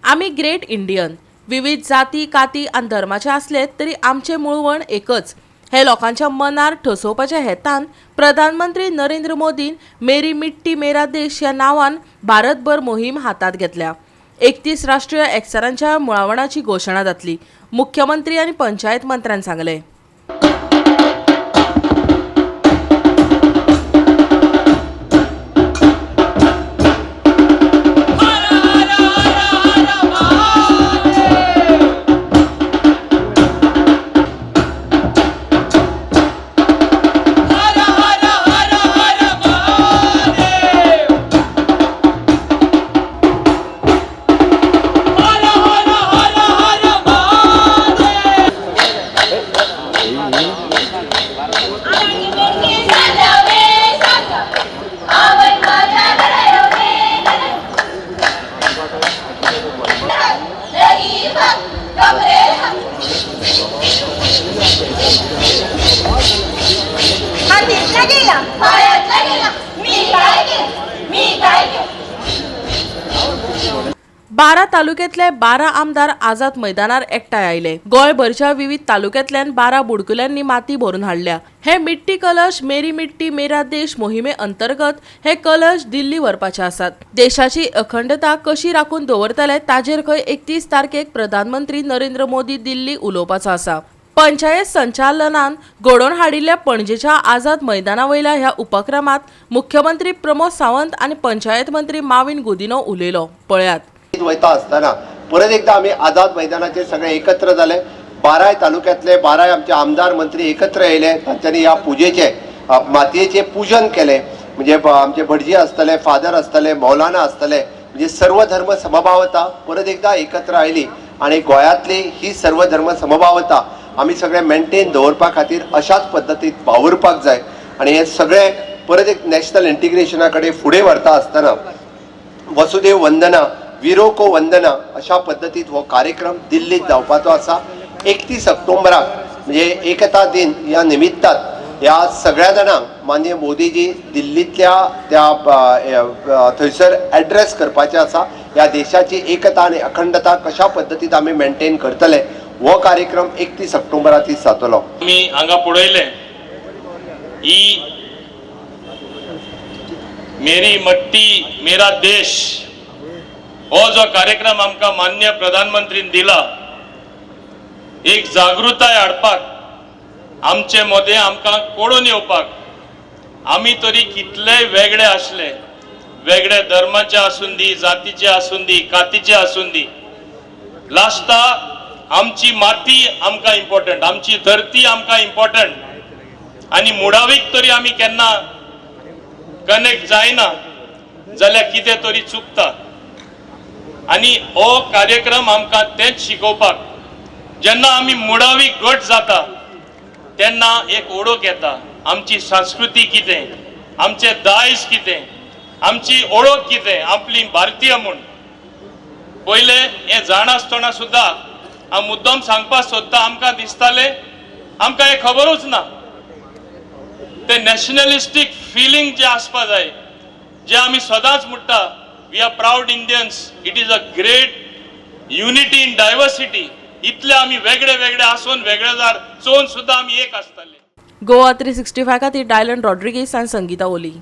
आमी great Indian. विविध जाती, काती आनी धर्माचे आसले तरी आमचें मुळवण एकच हे लोकांच्या मनार ठसोवपाच्या हेतान प्रधानमंत्री नरेंद्र मोदीन "मेरी मिट्टी मेरा देश" ह्या नांवान भारतभर मोहीम हातांत घेतल्या. 31 राष्ट्रीय एकचारांच्या मुळावणाची घोशणा जातली, मुख्यमंत्री आनी पंचायत मंत्र्यान सांगलें. हातीतला गेला, पायातला गेला, मी काय केलं, मी काय केलं? 12 तालुक्यातले 12 आमदार आझाद मैदानार एकठांय आयले. गोंयभरच्या विविध तालुक्यांतल्यान 12 बुडकुल्यांनी माती भरून हाडल्या. हे मिट्टी कलश "मेरी मिट्टी मेरा देश" मोहिमे अंतर्गत हे कलश दिल्ली व्हरपाचे आसात. देशाची अखंडता कशी राखून दवरतले ताजेर खंय 31 तारखेक प्रधानमंत्री नरेंद्र मोदी दिल्ली उलोवपाचो आसा. पंचायत संचालनान घडोवन हाडिल्ल्या पणजेच्या आझाद मैदाना वयल्या ह्या उपक्रमात मुख्यमंत्री प्रमोद सावंत आनी पंचायत मंत्री माविन गुदिनो उलयलो, पळयात. वयता आसतना परत एकदा आमी आझाद मैदानाचेर सगळे एकत्र जाले. बाराय तालुक्यांतले बाराय आमचे आमदार, मंत्री एकत्र येयले. तांच्यांनी ह्या पुजेचे मातयेचें पुजन केलें. म्हणजे आमचे भटजी आसतले, फादर आसतले, मौलाना आसतले, म्हणजे सर्व धर्म समभावता परत एकदा एकत्र आयली आनी गोंयांतली ही सर्व धर्म समभावता आमी सगळे मेंटेन दवरपा खातीर अशाच पद्दतीन वावुरपाक जाय. आनी हे सगळे परत एक नॅशनल इंटिग्रेशना कडेन फुडें व्हरता आसतना वसुदेव वंदना, विरो को वंदना अशा पद्दतीत हो कार्यक्रम दिल्लीत जावपाचो आसा 31 ऑक्टोबराक. म्हणजे एकता दिन ह्या निमित्तान ह्या सगळ्या जाणांक माननीय मोदीजी दिल्लींतल्या त्या थंयसर एड्रेस करपाचे आसा. ह्या देशाची एकता आनी अखंडता कशा पद्दतीन आमी मेंटेन करतले, हो कार्यक्रम 31 ऑक्टोबरा दीस जातलो. आमी हांगा पळयलें, ही "मेरी मट्टी मेरा देश" हो जो कार्यक्रम आमकां मान्य प्रधानमंत्रीन दिला, एक जागृताय हाडपाक, आमचे मदें आमकां कळून येवपाक, आमी तरी कितलेय वेगळे आसले, वेगळे धर्माचे आसूं दी, जातीचे आसूं दी, कातीचे आसूं दी, लास्टा आमची माती आमकां इम्पॉर्टंट, आमची धरती आमकां इम्पॉर्टंट. आनी मुडावीक तरी आमी केन्ना कनेक्ट जायना जाल्यार कितें तरी चुकता. आनी हो कार्यक्रम आमकां तेंच शिकोवपाक. जेन्ना आमी मुडावी गट जाता तेन्ना एक ओळख येता, आमची संस्कृती कितें, आमचें दायज कितें, आमची ओळख कितें, आपली भारतीय म्हूण. पयले हें जाणासतना सुद्दां हांव मुद्दम सांगपाक सोदता, आमकां दिसतालें, आमकां हें खबरूच ना. ते नॅशनलिस्टीक फिलींग जे आसपा जाय, जे आमी सदांच म्हणटा, "We are proud Indians." It is a great unity in diversity. इतले आमी वेगळे वेगळे आसून, वेगळे जार चोवन सुद्दां आमी एक आसताले. गोवा 365 खातीर डायलन रॉड्रिगीस आनी संगीता ओली.